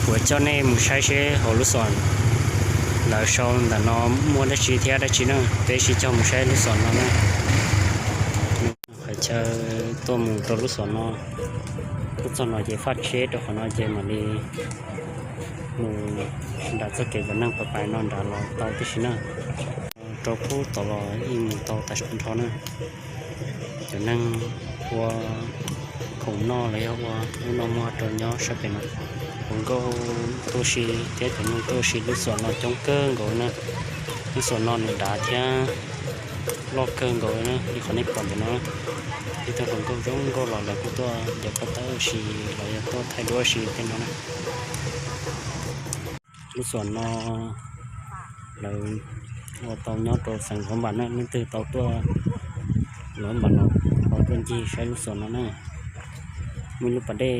Kuv coj nej mus saib seb hauv lub xom lawv sau ntawm no muaj dab tsi thiab dab tsi na, peb sib coj mus saib lub xom no na. Qhov chaw tuaj mus rau lub xom no, tuaj txog no ces faj tsheb rau qhov no ces mam li mus nram txoj kev cov neeg pais pais no nrad los tau tib si na. Rau pub tod los yeej mus tau tag nrho na. Cov neeg ua khoom noj los yog ua ub noj muag rau nyob sab pem no. Hluas nkauj tuaj ua si thiab cov neeg tuaj ua si lub xom no coob kawg nkaus na. Lub xom no nws dav thiab loj kawg nkaus na, li qhov nej pom ntawm no. Ib tug hluas nkauj zoo nkauj los lawv kuj tuaj ncaws pob tawb ua si los yog tuaj thaij duab ua si tej no na. Lub xom no lawv ua tau nyob rau xeev Luam Npam na, leej twg tau tuaj Luam Npam no ho tuaj ncig saib lub xom no na. Muaj ib lub pas dej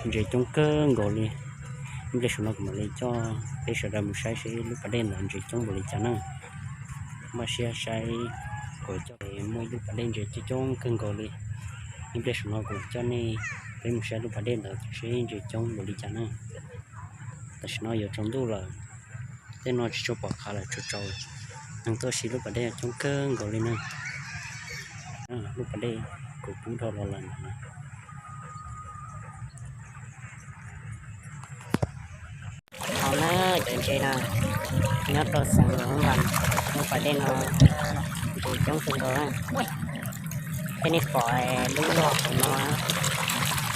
ntses coob kawg nkaus li. Ib pliag saum no kuv mam li coj peb sawv daws mus saib seb lub pas dej ntawd ntses coob npaum li cas na. Npaj siab saib kuv coj muaj ib lub pas dej ntses coob coob kawg nkaus li. Ib pliag saum no kuv coj nej peb mus saib lub pas dej ntawd seb ntses coob npaum li cas na. Tam sim no yuav tsaus ntuj lawm, tej no tsis tshua pom qab lawm, tsaus tsaus. Neeg tuaj ua si lub pas dej coob kawg nkaus li na. Lub pas dej kuv pub dhau los lawm ntawm no. Hauv na, cov ntses no nyob rau xeev Luam Npam, lub pas dej no ntses coob kawg nkaus. Tej nej pom lub loj hauv no,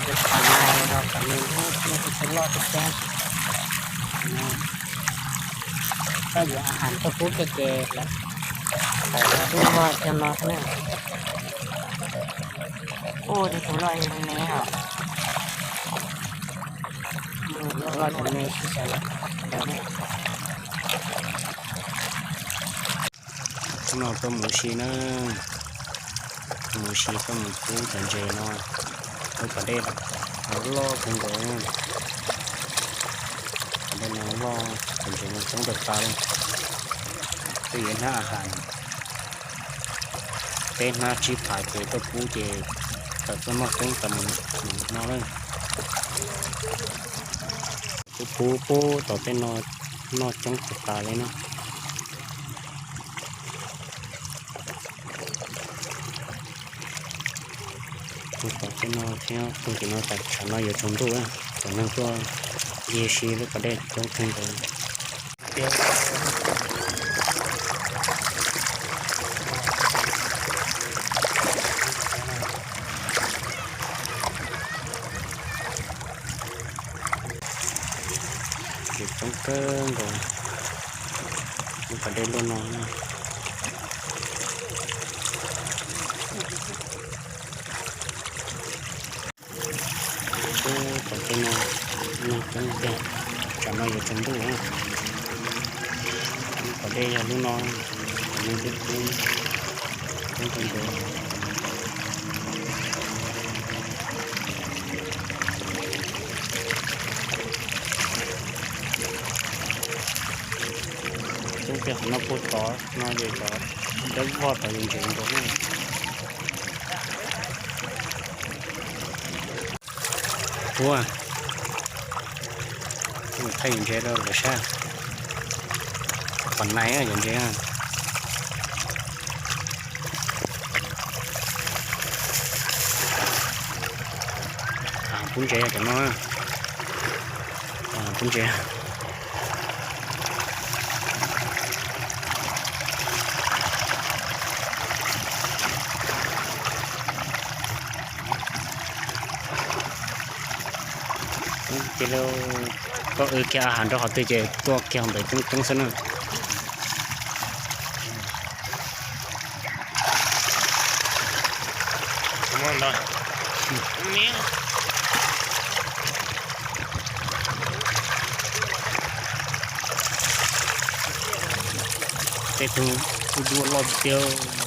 lub qhov no los kom nws lub loj tiag tiag. Koj yuav a has tuaj pub kiag ces lawv lub loj cog no xwb na. Ua tus loj me os. Loj me sib sawv los. Hnub no tuaj mus ua si na, tuaj mus ua si tuaj mus pub cov ntses no, lub pas dej no loj kawg nkaus. Pas dej no loj, cov ntses no coob tag tas li. Twb yuav hnab a has, peb hnab tsib phav ces tuaj pub ces tawm tuaj noj coob tas mus no lawm. Pub pub pub tom tej no noj coob tag tas li na. Pub tom tej no thiab pub tim no, tam sim no yuav tsaus ntuj, cov neeg tuaj ncig ua si lub pas dej coob kawg nkaus. Ntses coob kawg nkaus, lub pas dej luaj no. Pub tom tej no, neeg coob tiag, tam sim no yuav tsaus ntuj. Lub pas dej yog lub no, cov neeg twb pub coob kawg nkaus. Pub kiag qhov no puag tod no ces cov dawb vog tod ces ntses nkaus na. Pub, pub thaij yus ntses rau lawv saib. Qhov nais yus ntses. Pub ntses cov no, pub ntses. Ces koj wb kiag a has nrog qhov twg ces tuaj kiag ntawd coob coob xwb na. Tej tug kuj duaj loj tiag.